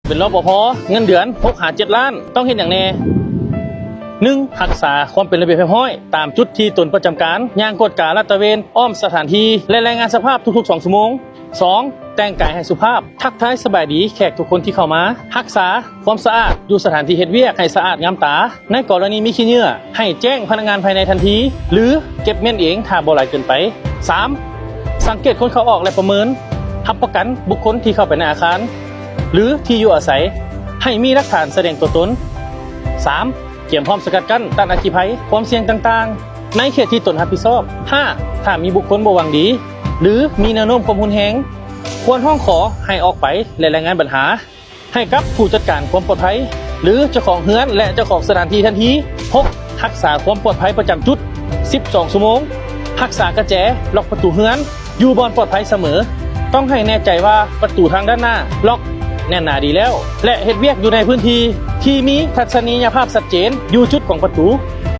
ເປັນ ລປພ ເງິນເດືອນ ຫົກຫາເຈັດລ້ານ ຕ້ອງເຮັດຫຍັງແດ່? ໜຶ່ງ ຮັກສາຄວາມເປັນລະບຽບຮຽບຮ້ອຍຕາມຈຸດທີ່ຕົນປະຈຳການ, ຍ່າງກວດກາລາດຕະເວນອ້ອມສະຖານທີ່ ແລະ ລາຍງານສະພາບທຸກໆສອງຊົ່ວໂມງ. ສອງ ແຕ່ງກາຍໃຫ້ສຸພາບ, ທັກທາຍສະບາຍດີແຂກທຸກຄົນທີ່ເຂົ້າມາ. ຮັກສາຄວາມສະອາດຢູ່ສະຖານທີ່ເຮັດວຽກໃຫ້ສະອາດງາມຕາ. ໃນກໍລະນີມີຂີ້ເຫຍື້ອ, ໃຫ້ແຈ້ງພະນັກງານພາຍໃນທັນທີ ຫຼື ເກັບເມັ້ນເອງຖ້າບໍ່ຫຼາຍເກີນໄປ. ສາມ ສັງເກດຄົນເຂົ້າອອກ ແລະ ປະເມີນ, ຮັບປະກັນບຸກຄົນທີ່ເຂົ້າໄປໃນອາຄານ ຫຼື ທີ່ຢູ່ອາໄສ, ໃຫ້ມີຫຼັກຖານສະແດງຕົວຕົນ. ສາມ ກຽມພ້ອມສະກັດກັ້ນຕ້ານອັກຄີໄພ, ຄວາມສ່ຽງຕ່າງໆ ໃນເຂດທີ່ຕົນຮັບຜິດຊອບ. ຫ້າ ຖ້າມີບຸກຄົນບໍ່ຫວັງດີ ຫຼື ມີແນວໂນ້ມຄວາມຮຸນແຮງ, ຄວນຮ້ອງຂໍໃຫ້ອອກໄປ ແລະ ລາຍງານບັນຫາ ໃຫ້ກັບຜູ້ຈັດການຄວາມປອດໄພ ຫຼື ເຈົ້າຂອງເຮືອນ ແລະ ເຈົ້າຂອງສະຖານທີ່ທັນທີ. ຫົກ ຮັກສາຄວາມປອດໄພປະຈຳຈຸດ ສິບສອງຊົ່ວໂມງ. ຮັກສາກະແຈ ລັອກປະຕູເຮືອນ ຢູ່ບ່ອນປອດໄພສະເໝີ. ຕ້ອງໃຫ້ແນ່ໃຈວ່າປະຕູທາງດ້ານໜ້າລັອກແໜ້ນໜາດີແລ້ວ ແລະ ເຮັດວຽກຢູ່ໃນພື້ນທີ່ທີ່ມີທັດສະນີຍະພາບຊັດເຈນຢູ່ຈຸດຂອງປະຕູ.